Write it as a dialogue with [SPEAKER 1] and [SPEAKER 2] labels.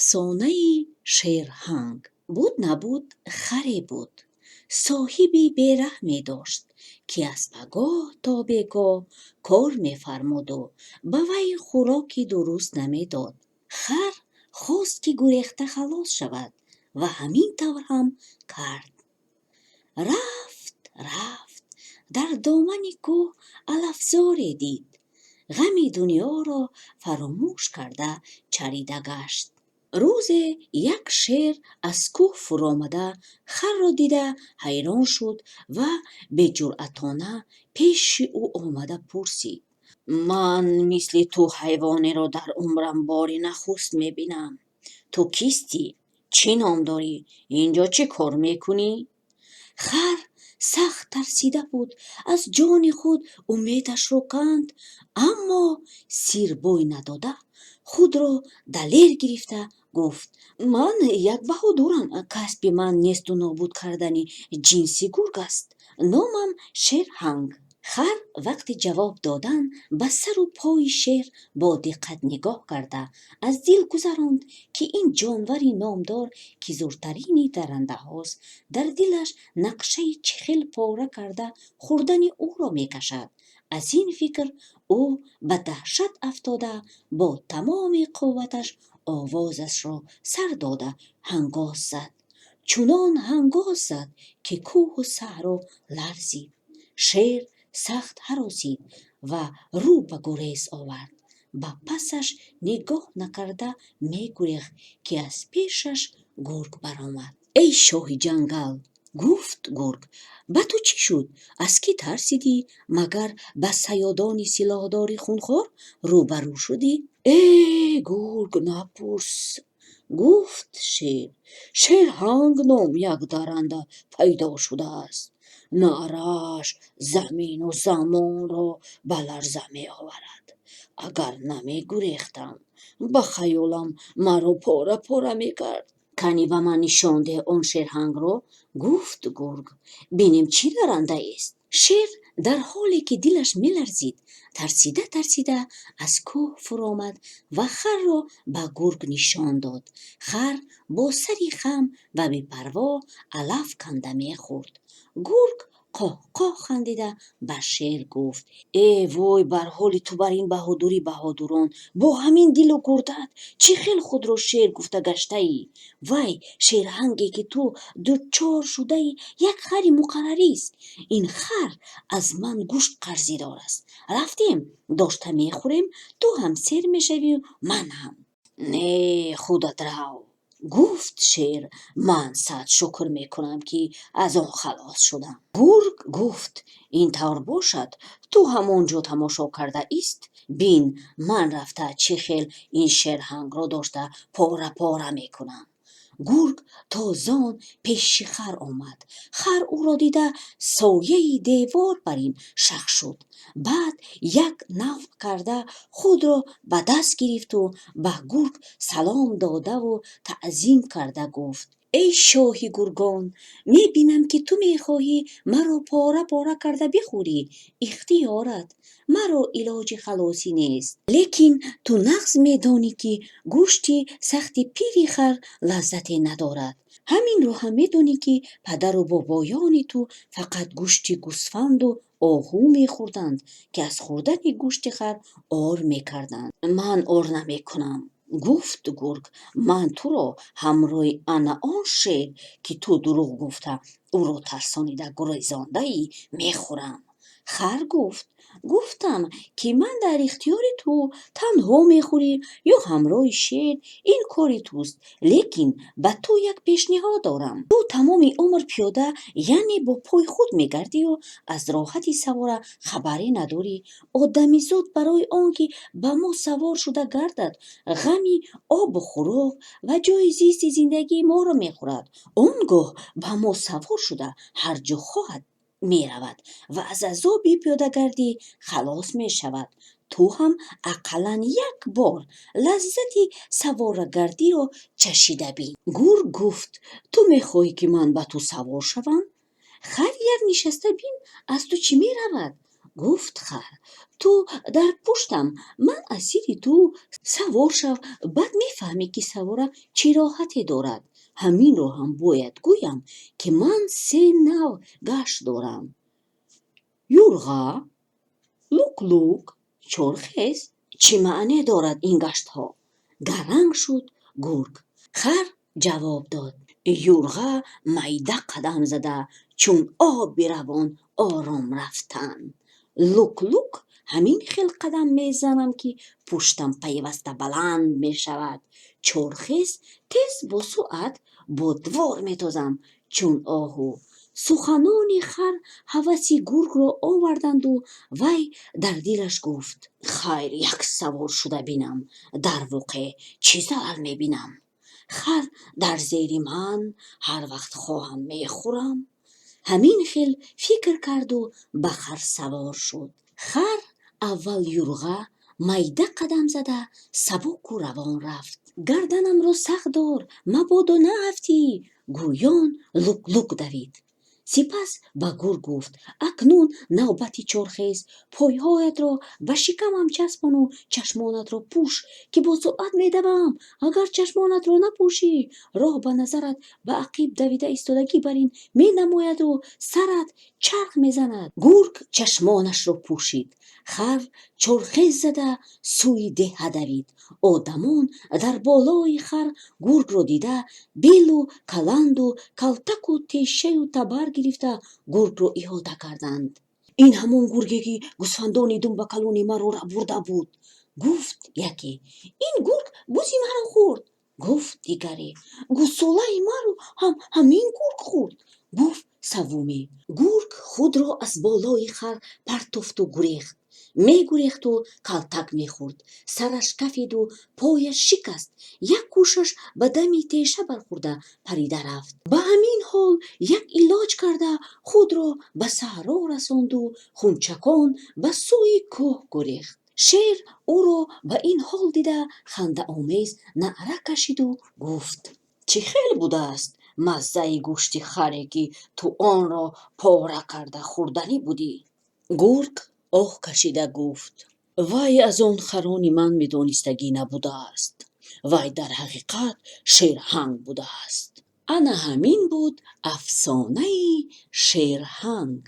[SPEAKER 1] Афсонаи Шерҳанг. Буд, набуд, харе буд. Соҳиби бераҳме дошт, ки аз пагоҳ то бегоҳ кор мефармуду ба вай хӯроки дуруст намедод. Хар хост, ки гурехта халос шавад ва ҳамин тавр ҳам кард. Рафт, рафт, дар домани кӯҳ алафзоре дид. Ғами дунёро фаромӯш карда, чарида гашт. Рӯзе як шер аз кӯҳ фуромада, харро дида ҳайрон шуд ва беҷуръатона пеши ӯ омада пурсид: «Ман мисли ту ҳайвонеро дар умрам бори нахуст мебинам. Ту кистӣ? Чӣ ном дорӣ? Ин ҷо чӣ кор мекунӣ?» Хар сахт тарсида буд, аз ҷони худ умедашро канд, аммо сир бой надода, худро далер гирифта гуфт: «Ман як баҳодурам. Касби ман несту нобуд кардани ҷинси гург аст. Номам Шерҳанг». Хар вақти ҷавоб додан ба сару пои шер бо диққат нигоҳ карда, аз дил гузаронд, ки ин ҷонвари номдор, ки зуртарини даррандаҳост, дар дилаш нақшаи чӣ хел пора карда хӯрдани ӯро мекашад. Аз ин фикр ӯ ба даҳшат афтода, бо тамоми қувваташ овозашро сар дода ҳангоз зад. Чунон ҳангоз зад, ки кӯҳу саҳро ларзид. Шер сахт ҳаросид ва рӯ ба гурез овард. Ба пасаш нигоҳ накарда мегурехт, ки аз пешаш гург баромад. «Эй шоҳи ҷангал, — гуфт гург, — ба ту чӣ шуд? Аз кӣ тарсидӣ? Магар ба саёдони силоҳдори хунхор рӯ ба рӯ шудӣ?» «Э, гург, напурс, — гуфт шер. — Шерҳанг ном як дарранда пайдо шудааст. Наърааш замину замонро ба ларза меоварад. Агар намегурехтам, ба хаёлам маро пора пора мекард». «Кани, ба ман нишон деҳ он шерҳангро, — гуфт гург, — бинем, чӣ даррандаест». Шер дар ҳоле ки дилаш меларзид, тарсида тарсида аз кӯҳ фуромад ва харро ба гург нишон дод. Хар бо сари хам ва бепарво алаф канда мехӯрд. Гург қоҳ-қоҳ хандида ба шер гуфт: «Э вой бар ҳоли ту, бар ин баҳодури баҳодурон! Бо ҳамин дилу гурдат чӣ хел худро шер гуфта гаштаӣ? Вай шерҳанге, ки ту дучор шудаӣ, як хари муқаррарист. Ин хар аз ман гӯшт қарздор аст. Рафтем, дошта мехӯрем, ту ҳам сер мешавию ман ҳам». «Не, худат рав, — гуфт шер. — Ман сад шукр мекунам, ки аз он халос шудам». Гург гуфт: «Ин тавр бошад, ту ҳамон ҷо тамошо карда ист, бин, ман рафта чӣ хел ин шерҳангро дошта пора пора мекунам». Гург тозон пеши хар омад. Хар ӯро дида, сояи девор бар ин шах шуд. Баъд як навб карда худро ба даст гирифту ба гург салом додаву таъзим карда гуфт: «Эй шоҳи гургон, мебинам, ки ту мехоҳӣ маро пора пора карда бихӯрӣ. Ихтиёрат, маро илоҷи халосӣ нест. Лекин ту нағз медонӣ, ки гӯшти сахти пири хар лаззате надорад. Ҳаминро ҳам медонӣ, ки падару бобоёни ту фақат гӯшти гусфанду оҳу мехӯрданд, ки аз хӯрдани гӯшти хар ор мекарданд». «Ман ор намекунам, — гуфт гург. — Ман туро ҳамроҳи ана он шер, ки ту дурӯғ гуфта ӯро тарсонида гурезондаӣ, мехӯрам». Хар гуфт: «Гуфтам, ки ман дар ихтиёри ту. Танҳо мехӯрӣ ё ҳамроҳи шер, ин кори туст. Лекин ба ту як пешниҳод дорам. Ту тамоми умр пиёда, яъне бо пои худ мегардию аз роҳати савора хабаре надорӣ. Одамизод барои он ки ба мо савор шуда гардад, ғами обу хӯрок ва ҷойи зисти зиндагии моро мехӯрад. Он гоҳ ба мо савор шуда ҳар ҷо хоҳад меравад ва аз азоби пиёдагардӣ халос мешавад. Ту ҳам ақаллан як бор лаззати саворагардиро чашида бин». Гург гуфт: «Ту мехоҳӣ, ки ман ба ту савор шавам? Хайр, як нишаста бин, аз ту чӣ меравад». Гуфт хар: «Ту дар пуштам, ман асири ту. Савор шав, баъд мефаҳмӣ, ки савора чӣ роҳате дорад. Ҳаминро ҳам бояд гӯям, ки ман се нав гашт дорам: юрға, лук-лук, чорхез. Чӣ маъне дорад ин гаштҳо?» Гаранг шуд гург. Хар ҷавоб дод: «Юрға майда қадам зада, чун оби равон ором рафтан. Лук-лук ҳамин хел қадам мезанам, ки пуштам пайваста баланд мешавад. Чорхез тез бо суръат бо двор метозам, чун оҳу». Суханони хар ҳаваси гургро оварданду вай дар дилаш гуфт: «Хайр, як савор шуда бинам, дар воқеъ чӣ зарар мебинам? Хар дар зери ман, ҳар вақт хоҳам, мехӯрам». Ҳамин хел фикр карду ба хар савор шуд. Хар аввал юрға майда қадам зада, сабуку равон рафт. «Гарданамро сахт дор, мабодо наафтӣ», гӯён лук-лук давид. Сипас ба гург гуфт: «Акнун навбати чорхез. Пойҳоятро ба шикамам часпону чашмонатро пӯш, ки бо суръат медавам. Агар чашмонатро напӯшӣ, роҳ ба назарат ба ақиб давида истодагӣ барин менамояду сарат чарх мезанад». Гург чашмонашро пӯшид. Хар чорхез зада сӯи деҳа давид. Одамон дар болои хар гургро дида, белу каланду калтаку тешаю табар гирифта, гургро иҳота карданд. «Ин ҳамон гурге, ки гусфандони думбакалони маро рабурда буд», гуфт яке. «Ин гург бузи маро хӯрд», гуфт дигаре. «Гусолаи маро ҳам ҳамин гург хӯрд», гуфт саввумӣ. Гург худро аз болои хар партофту гурехт. Мегурехту калтак мехӯрд. Сараш кафиду пояш шикаст, як гӯшаш ба дами теша бархӯрда парида рафт. Ба ҳамин ҳол як илоҷ карда худро ба саҳро расонду хунчакон ба сӯи кӯҳ гурехт. Шер ӯро ба ин ҳол дида, хандаомез наъра кашиду гуфт: «Чӣ хел будааст маззаи гӯшти харе, ки ту онро пора карда хӯрданӣ будӣ?» Гург оҳ кашида гуфт: «Вай аз он харони ман медонистагӣ набудааст. Вай дар ҳақиқат шерҳанг будааст». Ана ҳамин буд афсонаи шерҳанг.